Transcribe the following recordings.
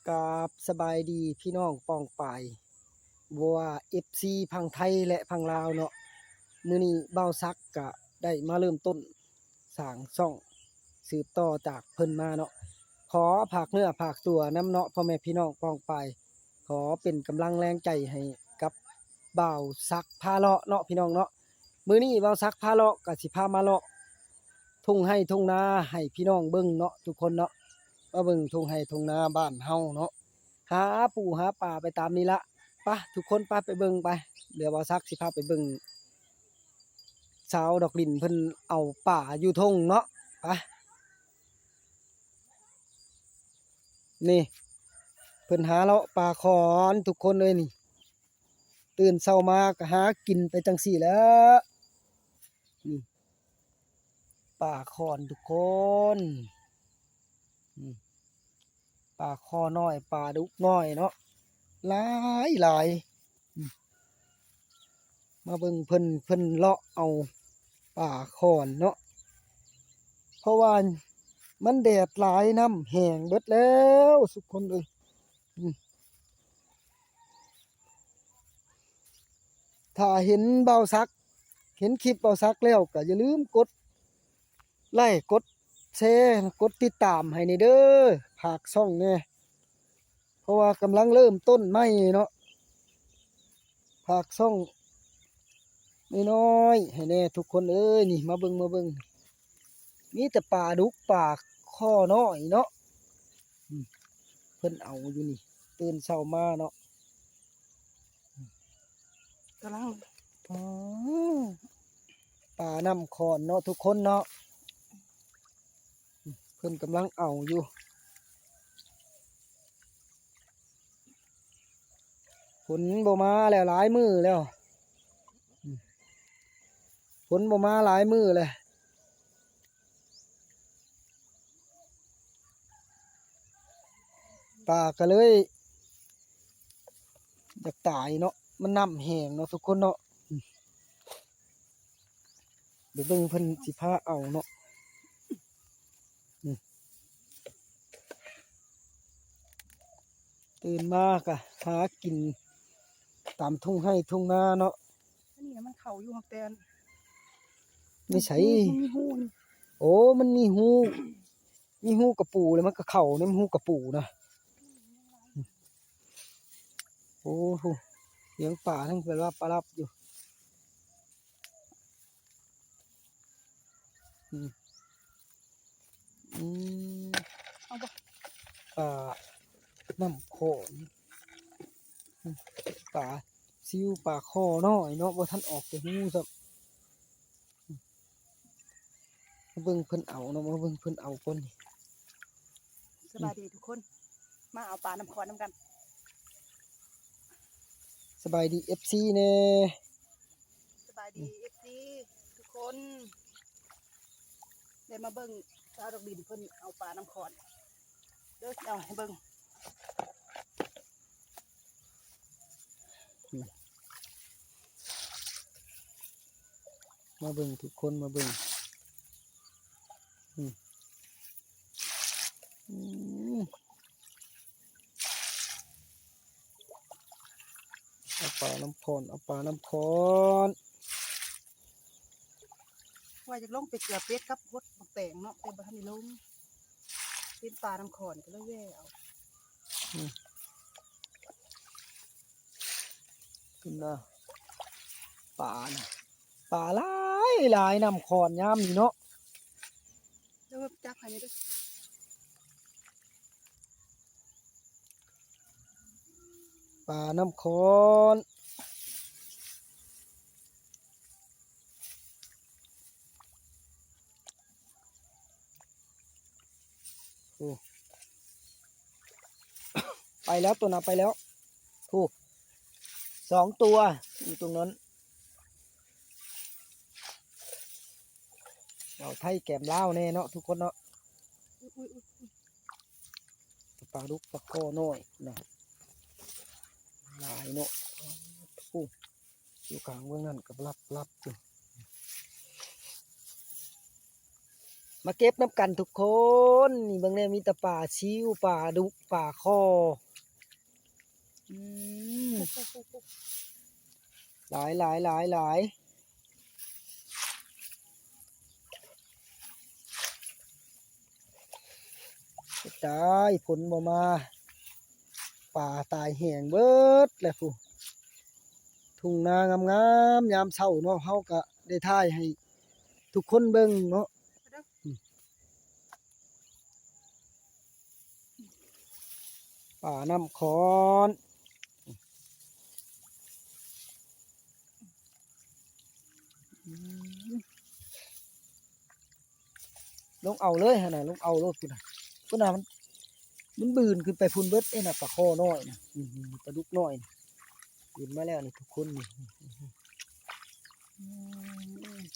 ກາບສະບາຍດີພີ່ນ້ອງປ້ອງປາຍ ບໍ່ວ່າເອັຟຊີຝັ່ງໄທ ແລະ ຝັ່ງລາວເນາະ. ມື້ນີ້ບ່າວສັກກະໄດ້ມາເລີ່ມຕົ້ນສ້າງຊ່ອງ ສືບຕໍ່ຈາກເພິ່ນມາເນາະ. ຂໍຝາກເນື້ອຝາກຕົວນຳເນາະ ພໍ່ແມ່ພີ່ນ້ອງປ້ອງປາຍ. ຂໍເປັນກຳລັງແຮງໃຈໃຫ້ກັບບ່າວສັກພາເລາະເນາະ ພີ່ນ້ອງເນາະ. ມື້ນີ້ບ່າວສັກພາເລາະ ກະຊິພາມາເລາະທົ່ງໄຮ່ທົ່ງນາໃຫ້ພີ່ນ້ອງເບິ່ງເນາະ ທຸກຄົນເນາະ. ມາເບິ່ງທົ່ງໄຮ່ທົ່ງນາບ້ານເຮົາເນາະ. ຫາປູຫາປາໄປຕາມນີ້ລະ. ປະ ທຸກຄົນ ປະ ໄປເບິ່ງໄປ. ດຽວບ່າວສັກຊິພາໄປເບິ່ງ ສາວດອກດິນເພິ່ນເອົາປາຢູ່ທົ່ງເນາະ. ປະ ນີ້ ເພິ່ນຫາເລາະປາຂອນ ທຸກຄົນເອີຍນີ້. ຕື່ນເຊົ້າມາກະຫາກິນໄປຈັ່ງຊີ້ແຫຼະ. ນີ້ ປາຂອນ ທຸກຄົນ. ນີ້ ປາຄໍນ້ອຍ ປາດຸກນ້ອຍເນາະ ຫຼາຍໆ. ມາເບິ່ງເພິ່ນ ເພິ່ນເລາະເອົາປາຂອນເນາະ ເພາະວ່າມັນແດດຫຼາຍ ນ້ຳແຫ້ງເບິດແລ້ວ ທຸກຄົນເອີຍ. ຖ້າເຫັນບ່າວສັກ ເຫັນຄລິບບ່າວສັກແລ້ວ ກະຢ່າລືມກົດໄລ້ ກົດແຊ ກົດຕິດຕາມໃຫ້ແດ່ເດີ ຝາກຊ່ອງແດ່ ເພາະວ່າກຳລັງເລີ່ມຕົ້ນໃໝ່ເນາະ. ຝາກຊ່ອງນ້ອຍໆໃຫ້ແດ່ ທຸກຄົນເອີຍ. ນີ້ ມາເບິ່ງ ມາເບິ່ງ ມີແຕ່ປາດຸກ ປາຄໍນ້ອຍເນາະ. ອືມ ເພິ່ນເອົາຢູ່ນີ້ ຕື່ນເຊົ້າມາເນາະ. ກຳລັງ ອືມ ປານ້ຳຂອນເນາະ ທຸກຄົນເນາະ. ເພິ່ນກຳລັງເອົາຢູ່. ຝົນບໍ່ມາແລ້ວ ຫຼາຍມື້ແລ້ວ. ອືມ ຝົນບໍ່ມາຫຼາຍມື້ແລ້ວ. ປາກະເລີຍຢາກຕາຍເນາະ ມັນນ້ຳແຫ້ງເນາະ ທຸກຄົນເນາະ. ອືມ ໄປເບິ່ງເພິ່ນຊິພາເອົາເນາະ. ອືມ ຕື່ນມາກະຫາກິນຕາມທົ່ງໄຮ່ທົ່ງນາເນາະ. ອັນນີ້ນະ ມັນເຂົ້າຢູ່ ຮັກແຕ່ ໃນໃສ? ມັນມີຮູ ໂອ້ ມັນມີຮູ ມີຮູກະປູ ແລ້ວມັນກະເຂົ້າໃນຮູກະປູນະ. ໂອ້ໂຫ ສຽງປາທັງປາລັບປາລັບຢູ່. ອືມ ອືມ ເອົາບໍ່? ປານ້ຳຂອນ ອືມ ປາຊິວ ປາຄໍນ້ອຍເນາະ ບໍ່ທັນອອກແຕ່ຮູຊ້ຳ. ອືມ ມາເບິ່ງເພິ່ນເອົາເນາະ ມາເບິ່ງເພິ່ນເອົາກ່ອນນີ້. ສະບາຍດີທຸກຄົນ ມາເອົາປານ້ຳຂອນນຳກັນ. ສະບາຍດີເອັຟຊີແດ່. ສະບາຍດີເອັຟຊີທຸກຄົນ ໄດ້ມາເບິ່ງສາວດອກດິນເພິ່ນເອົາປານ້ຳຂອນເດີ ຊິເອົາໃຫ້ເບິ່ງ. ມາເບິ່ງທຸກຄົນ ມາເບິ່ງ. ອືມ ອືມ ເອົາປານ້ຳຂອນ ເອົາປານ້ຳຂອນ. ວ່າຢາກລົງໄປເກືອເປັດກັບຫົດບັກແຕງເນາະ ແຕ່ບໍ່ທັນໄດ້ລົງ ເຫັນປານ້ຳຂອນກະເລີຍແວ່ເອົາ. ອືມ ຂຶ້ນນະ ປານະ ປາຫຼາຍຫຼາຍ ນ້ຳຂອນຍາມນີ້ເນາະ. ເດີ ຈັບໃຫ້ແດ່ເດີ ປານ້ຳຂອນ. ໂອ້ ໄປແລ້ວ ຕົວນະໄປແລ້ວ. ໂອ້ ສອງຕົວຢູ່ຕົງນັ້ນ. ເອົາໄທແກມລາວແດ່ເນາະ ທຸກຄົນເນາະ. ປາດຸກປາຄໍນ້ອຍນະ ຫຼາຍເນາະ. ໂອ້ ຢູ່ກາງເບື້ອງນັ້ນກະລັບໆຢູ່. ມາເກັບນຳກັນທຸກຄົນ. ນີ້ເບິ່ງແດ່ ມີແຕ່ປາຊິວ ປາດຸກ ປາຄໍ່ ອືມ ຫຼາຍໆໆໆ. ຕາຍ ຝົນບໍ່ມາ ປາຕາຍແຫ້ງເບິດແລ້ວພຸ້ນ. ທົ່ງນາງາມໆ ຍາມເຊົ້າເນາະ ເຮົາກະໄດ້ຖ່າຍໃຫ້ທຸກຄົນເບິ່ງເນາະ. ປານ້ຳຂອນ ອືມ ລົງເອົາເລີຍຫັ້ນນະ ລົງເອົາໂລດພຸ້ນນະ ພຸ້ນນະ ມັນ ມັນບືນຂຶ້ນໄປພຸ້ນເບິດເດ້ນະ ປາຄໍ່ນ້ອຍນະ ອືມ ປາດຸກນ້ອຍນະ ຂຶ້ນມາແລ້ວນີ້ທຸກຄົນນີ້ ອືມ.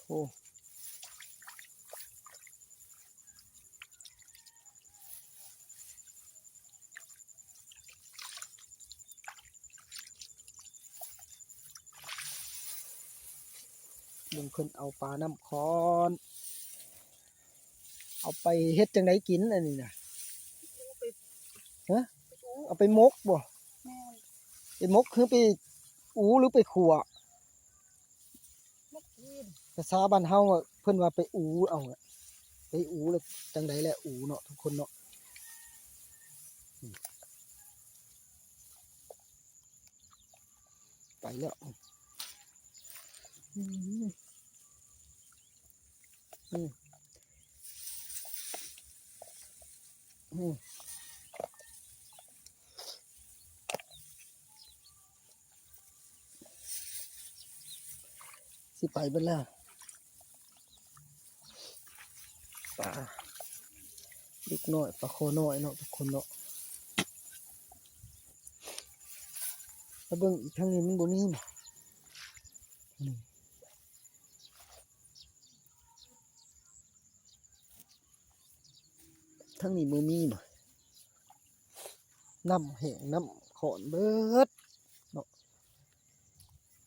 ໂອ້ ເບິ່ງເພິ່ນເອົາປານ້ຳຂອນ ເອົາໄປເຮັດຈັ່ງໃດກິນອັນນີ້ນະ? ຮະ? ເອົາໄປໝົກບໍ່? ແມ່ນ. ໄປໝົກຄືໄປອູ ຫຼືໄປຂົ້ວ? ໝົກກິນ. ພາສາບ້ານເຮົາ ເພິ່ນວ່າໄປອູເອົາ ໄປອູແລ້ວຈັ່ງໃດແຫຼະ ອູເນາະ ທຸກຄົນເນາະ. ໄປແລ້ວ ອືມ ອືມ ອືມ ຊິໄປເບິດແລ້ວ. ປາດຸກນ້ອຍ ປາຄໍ່ນ້ອຍເນາະ ທຸກຄົນເນາະ. ມາເບິ່ງອີກ ທາງນີ້ມັນບໍ່ມີ ນີ້ ທາງນີ້ບໍ່ມີ ນ້ຳແຫ້ງ ນ້ຳຂອນເບິດເນາະ.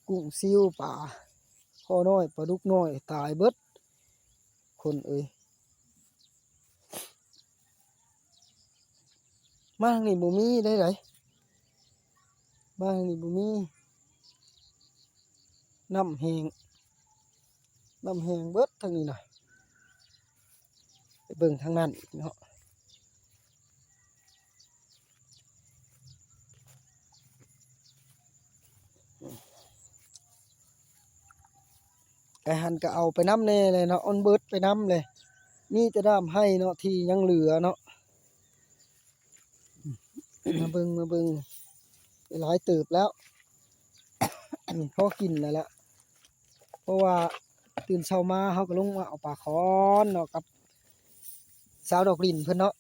ກຸ້ງ ຊິວ ປາຄໍ່ນ້ອຍ ປາດຸກນ້ອຍ ຕາຍເບິດ ຄົນເອີຍ. ມາທາງນີ້ບໍ່ມີໄດ໋ ມາທາງນີ້ບໍ່ມີ ນ້ຳແຫ້ງ ນ້ຳແຫ້ງເບິດທາງນີ້ນະ. ໄປເບິ່ງທາງນັ້ນອີກເນາະ. ໄປຫັ້ນກະເອົາໄປນຳແດ່ແຫຼະເນາະ ອັນເບິດໄປນຳແຫຼະ. ມີແຕ່ດ້າມໄຮ່ເນາະ ທີ່ຍັງເຫຼືອເນາະ. ມາເບິ່ງ ມາເບິ່ງ ໄດ້ຫຼາຍເຕີບແລ້ວ ພໍກິນແລ້ວລະ. ເພາະວ່າຕື່ນເຊົ້າມາເຮົາກໍລົງມາເອົາປາຄອນເນາະ ກັບສາວດອກລິນເພິ່ນເນາະ.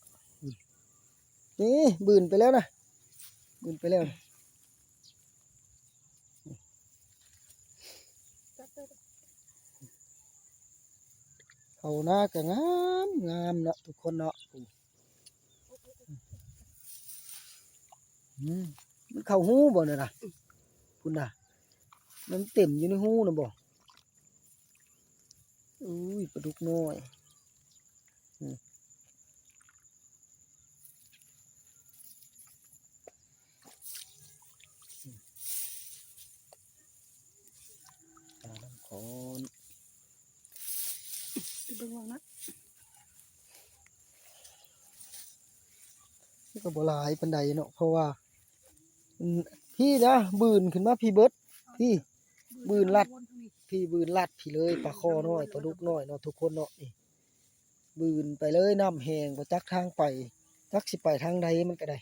ນີ້ບືນໄປແລ້ວນະ ບືນໄປແລ້ວ. ເຂົ້ານາກໍງາມ ງາມເນາະ ທຸກຄົນເນາະ. ອືມ ມັນເຂົ້າຮູບໍ່ນັ້ນນະ? ພຸ້ນນະ ມັນເຕັມຢູ່ໃນຮູນະບໍ່? ອຸ້ຍ ປາດຸກນ້ອຍ. ອືມ ປານ້ຳຂອນ ໄປເບິ່ງວ່ານະ. ມັນກໍບໍ່ຫຼາຍປານໃດເນາະ ເພາະວ່າ ອືມ ພີ້ນະ ບືນຂຶ້ນມາພີ້ເບິດ ພີ້ ບືນລັດ ພີ້ບືນລັດພີ້ເລີຍ. ປາຄໍ່ນ້ອຍ ປາດຸກນ້ອຍເນາະ ທຸກຄົນເນາະ. ນີ້ບືນໄປເລີຍ ນ້ຳແຫ້ງ ບໍ່ຈັກທາງໄປ ຈັກຊິໄປທາງໃດມັນກໍໄດ້.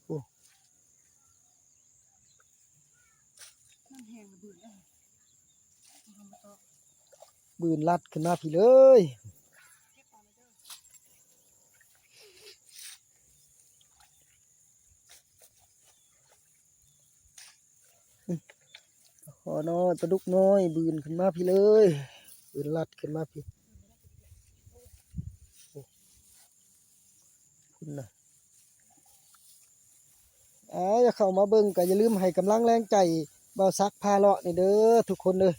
ໂອ້ ນ້ຳແຫ້ງບືນແລ້ວ ບືນລັດຂຶ້ນມາພີ້ເລີຍ. ຂໍນ້ອຍ ປາດຸກນ້ອຍ ບືນຂຶ້ນມາພີ້ເລີຍ ບືນລັດຂຶ້ນມາພີ້. ພຸ້ນນະ. ອາ ຢາກເຂົ້າມາເບິ່ງກໍຢ່າລືມໃຫ້ກຳລັງແຮງໃຈ ບ່າວສັກພາເລາະນີ້ເດີທຸກຄົນເດີ.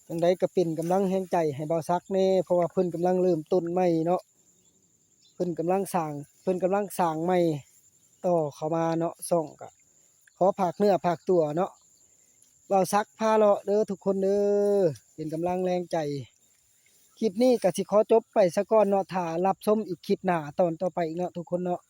ຈັ່ງໃດກໍເປັນກຳລັງແຮງໃຈໃຫ້ບ່າວສັກແດ່ ເພາະວ່າເພິ່ນກຳລັງເລີ່ມຕົ້ນໃໝ່ເນາະ ເພິ່ນກຳລັງສ້າງ ເພິ່ນກຳລັງສ້າງໃໝ່ຕໍ່ເຂົ້າມາເນາະ. ຊ່ອງກໍຂໍຝາກເນື້ອຝາກຕົວເນາະ ບ່າວສັກພາເລາະເດີທຸກຄົນເດີ ເປັນກຳລັງແຮງໃຈ. ຄລິບນີ້ກໍຊິຂໍຈົບໄປຊະກ່ອນເນາະ ຖ້າຮັບຊົມອີກຄລິບໜ້າຕອນຕໍ່ໄປອີກເນາະທຸກຄົນເນາະ.